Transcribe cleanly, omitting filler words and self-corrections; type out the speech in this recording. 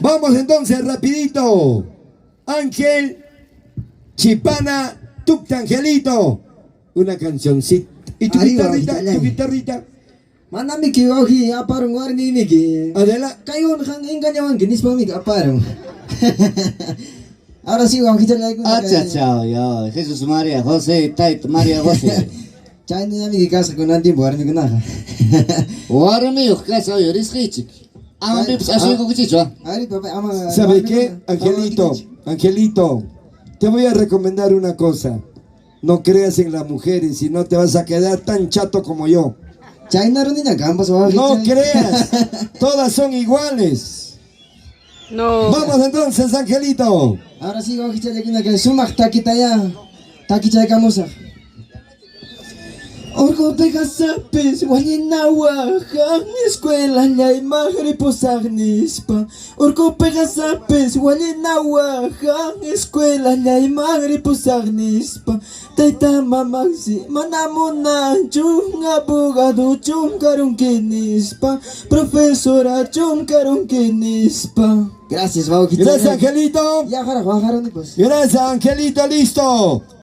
Vamos entonces rapidito. Ángel Chipana Tupta Angelito. Una cancioncita. ¿Y tu Arriba, guitarrita? Vitaliano. ¿Tu guitarrita? Manamiki wawqi aparun warmiymiki. Adelante. Kaywan qan engañawanki nispamiki aparun. Ahora sí, wawqichallaykuna. Achacha, ya, Jesús María José, Tayta María José. Chaynañamiki kasqa kunan tiempo warmikunaqa. Warmiyuq kasqa uyarisqaychik. Ama pipas asuykukichikchu, ah. Ari, papá, ama. ¿Sabe qué, warmikuna, Angelito? ama Angelito, te voy a recomendar una cosa. No creas en las mujeres, si no te vas a quedar tan chato como yo. Chayna runiña qampas wawqichay. No creas, todas son iguales. No. Vamos entonces, Angelito. Ahora sí, wawqichallaykuna kay sumaq takitaya takichaykamusaq. Urqupiqa sapis wañinawajan escuela llaymaq ripusaq nispa. Urqupiqa sapis wañinawajan escuela llaymaq ripusaq nispa. Tayta mamaqsi mana munanchu abogado chunkarunki nispa. Profesora chunkarunki nispa. Gracias, wawqichay. Gracias, Angelito. Ya, jaraj, wajaruni pues. Gracias, Angelito, listo.